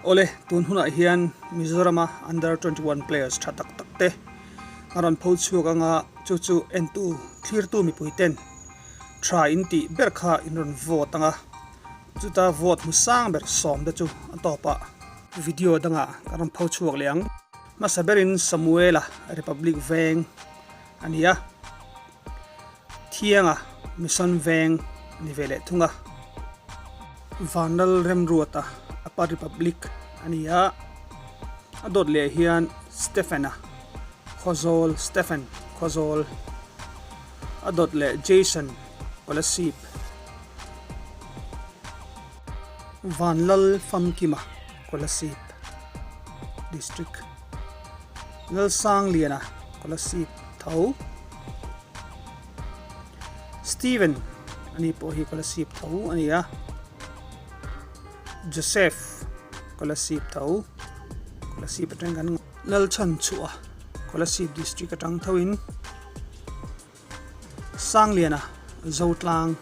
Awle, tun hunah hian Mizorama Under 21 players tha tak tak te a rawn pho chhuak anga chu chu entu thlirtu mipui ten tha in tih ber kha in rawn vote anga chuta vote hmu sang ber sawm te chu a tawpah video dangah kan rawn pho chhuak leh ang. Hmasa berin Samuela Republic Veng a ni a. Thianga Mission Veng a ni ve leh thung a. Vanlal Remruata Upper Republic a ni a. A dawt leh hian Stephen-a Khawzawl Stephen Khawzawl a dawt leh Jason Kolasib Vanlal Famkima Kolasib District Lalsangliana Kolasib tho. Steven ani pawh hi Kolasib tho a ni a. Joseph Kolasib tho. Kolasib atang kan Lalchhanchhuah Kolasib district atang thoin Sangliana Zotlang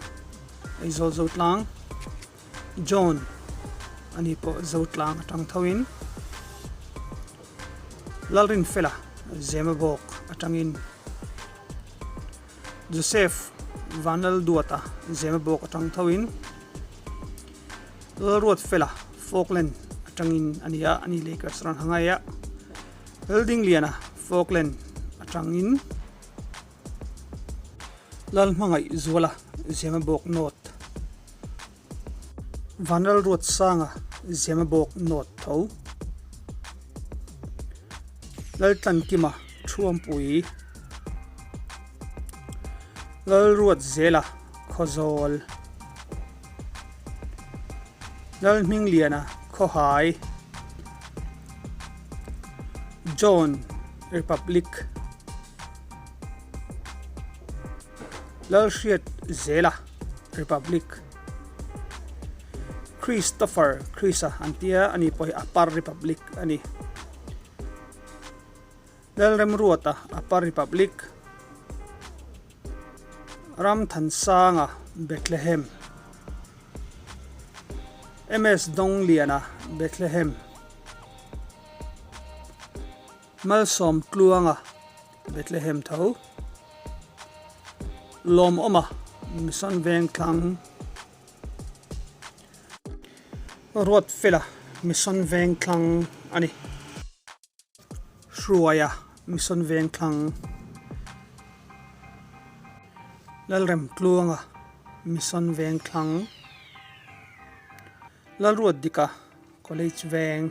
Aizawl Zotlang John ani pawh Zotlang atang thoin Lalrinfela Zemabawk atangin Joseph Vanlalduata Zemabawk atang thoin Lalruatfela Falkland atangin a ni a, ani Lakers rawn ha ngai a, Laldingliana Falkland atangin Lalhmangaihzuala Zemabawk North. Vanlalruatsanga Zemabawk North tho. Laltlankima Thuampui Lalruatzela Khawzawl Lalhmingliana Khawhai John Republic Lalhriat Zela Republic Christopher Chrisa an tia ani pawh hi Upper Republic a ni. Lalremruata Upper Republic Ramthansanga Bethlehem MS Dongliana Bethlehem Malsawm Tluanga Bethlehem tho. Lawmawma Mission Vengthlang Ruatfela Mission Vengthlang a ni. Hruaia Mission Vengthlang Lalremtluanga Mission Vengthlang Lalruatdika College Veng.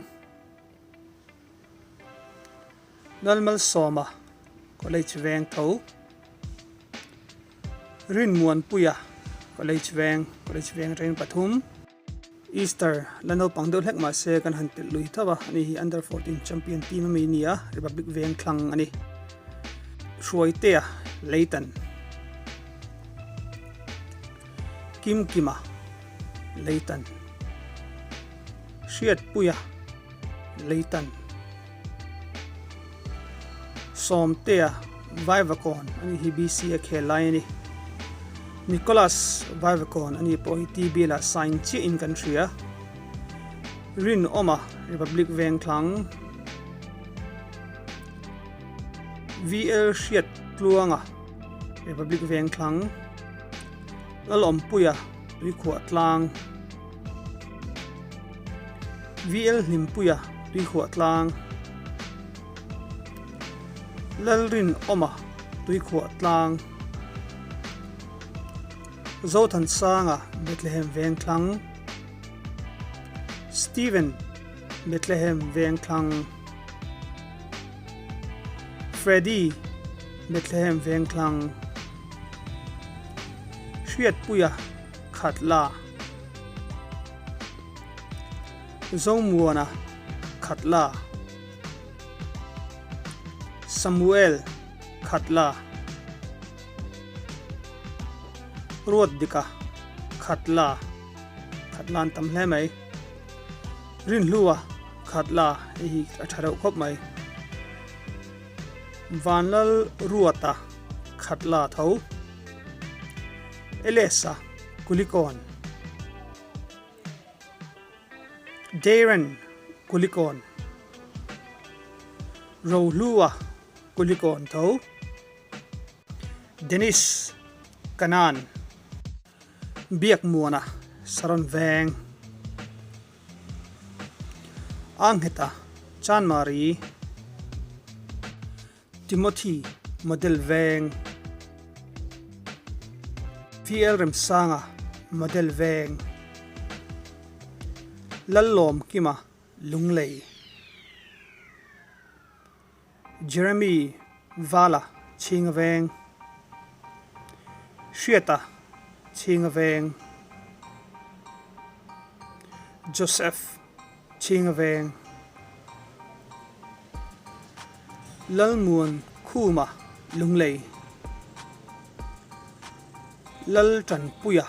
Lalmalsawma College Veng tho, Rinmuanpuia College Veng, College Veng atangin pathum, Easter la naupang deuh hlek mahse kan han telh lui tho a, ani hi Under 14 Champion team ami a ni a, Republic Veng thlang a ni. Hruaitea Leitan, Kimkima Leitan, Hriatpuia Leitan Sawmtea Vaivakawn a nih hi BC a khel lai a ni. Nicholas Vaivakawn a nih pawh hi TB lah sign chiah in kan hria. Rinawma Republic Vengthlang VL Hriat Tluanga Republic Vengthlang Lalawmpuia Tuikhuah Tlang VL Hlimpuia Tuikhuah Tlang Lalrinawma Tuikhuah Tlang Zothansanga Bethlehem Vengthlang Stephen Bethlehem Vengthlang Freddy Bethlehem Vengthlang Hriatpuia Khatla Zomuana Khatla Samuel Khatla Ruatdika Khatla Khatla an tam hle mai Rinhlua Khatla hei hi a tha reuh khawp mai Vanlal Ruata Khatla tho Elesa Kulikawn Darren. Kulikawn. Rohlua, Kulikawn tho. Dennis, Kanan. Biakmuana, Saron Veng. Angheta, Chanmari. Timothy, Model Veng. VL Remsanga, Model Veng. Lallawm Kima, Lunglei. Jeremy Vala, Chhinga Veng. Hriata, Chhinga Veng. Joseph, Chhinga Veng. Lalmuan Khuma, Lunglei. Laltanpuia,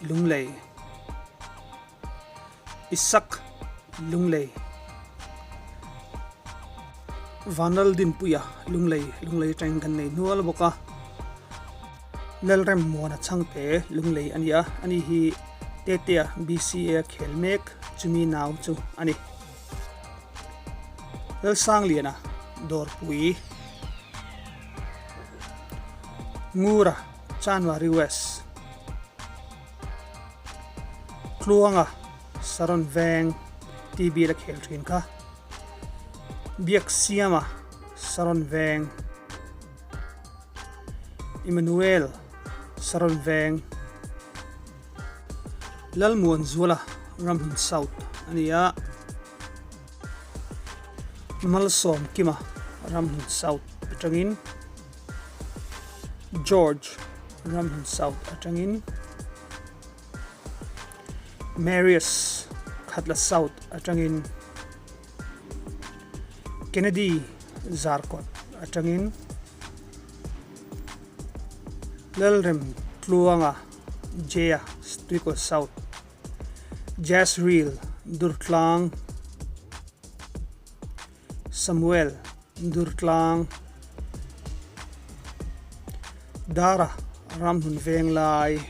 Lunglei. Isak, Lunglei. Vanlaldinpuia, Lunglei, Lunglei atangin kan nei hnual bawk a. Lalremmuana chhangte Lunglei a ni a, ani hi Tetea BCA khel mek chumi nau chu a ni. Lalsangliana Dawrpui Ngura Chanwari West Tluanga Saron Veng TB la khel thin kha Biaksiama Saron Veng Emmanuel Saron Veng Lalmuanzuala Ramhmun South a ni a, Malsawmkima Ramhmun South atangin George Ramhmun South atangin Marius Khatla South atangin Kennedy Zarkawt atangin Lalrem Tluanga Jaya Tuikawt South Jazreel Durtlang Samuel Durtlang Dara Ramhlun Venglai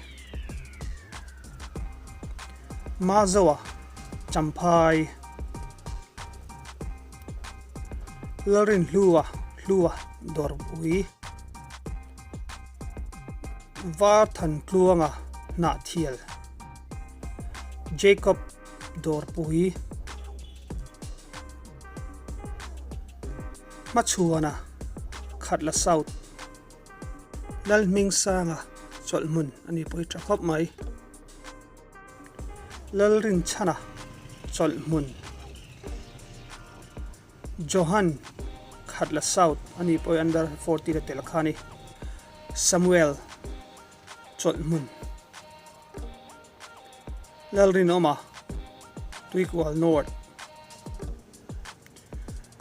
Mazoa Champhai Lalrinhlua Hlua Dawrpui Varthantluanga Hnahthial Jacob Dawrpui Hmachhuana Khatla South Lalhmingsanga chawlhmun a ni pawh hi tha khawp mai. Lalrinchhana chawlhmun Johan Khatla South a ni pawh hi under 14 a tel kha a ni. Samuel chawlhmun Lalrinawma Tuikual North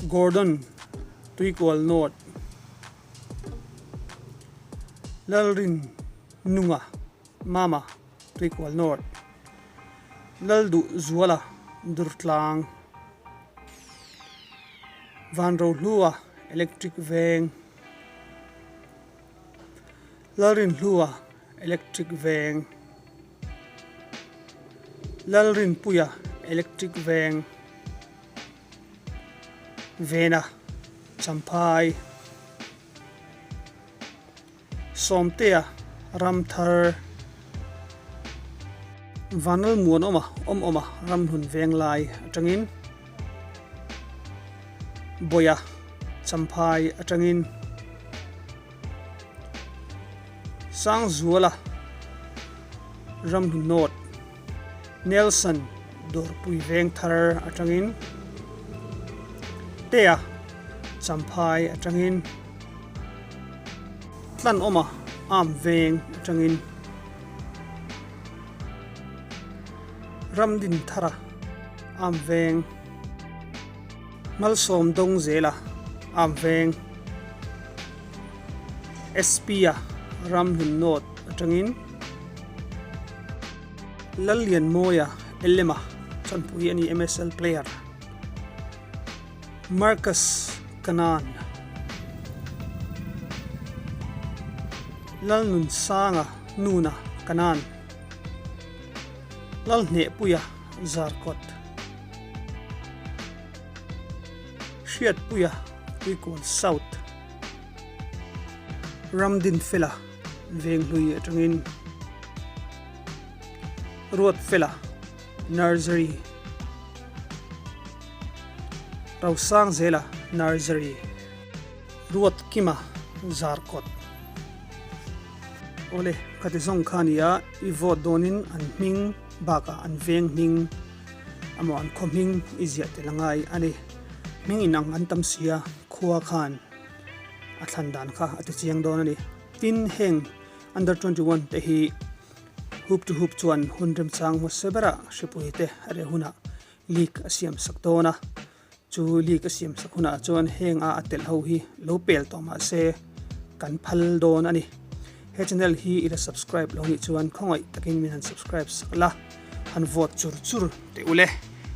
Gordon Tuikual North Lalrin Nunga Mama Tuikual North Lalduh Zuala Durtlang Vanrohlua Electric Veng Lalrinhlua Electric Veng Lalrinpuia Electric Veng Vena Champhai Sawmtea Ramthar Vanal Muanawma Awmawma Ramhlun Venglai atangin Bawia Champhai atangin Sangzuala Ramhlun North Nelson Dawrpui Vengthar atangin Tea Champhai atangin Tlanawma Arm Veng atangin Ramdinthara Arm Veng Malsawm Dawng Zela Arm Veng SP-a Ramhlun North atangin Lallianmawia LM-a chanpui a ni MSL player Marcus Kanan Lalnunsanga Nuna Kanan Lalhnehpuia Zarkawt. Hriatpuia, Tuikawn South. Ramdinfela, Venghlui atangin. Ruatfela, Nursery. Rosangzela, Nursery. Ruatkima, Zarkawt. Awle, khati zawng kha nia, i vote dawnin an hming bakah an veng hming amaw an khaw hming i ziah tel a ngai a ni. Hming inang an tam si a, khua khan a thlan dan kha a ti chiang dawn a ni. Tin, heng under 21 te hi hoop to hoop chuan hun remchang hmasa berah hripui te a reh hunah league a siam sak dawn a. Chu league a siam sak hunah chuan heng a a telh ho hi lo pel tawh mah se kan phal dawn a ni. He channel hi i la subscribe lo nih chuan khawngaih takin min han subscribe sak la, han vote chur chur teh u le,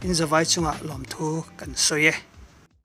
in zavai chungah lawmthu kan sawi e.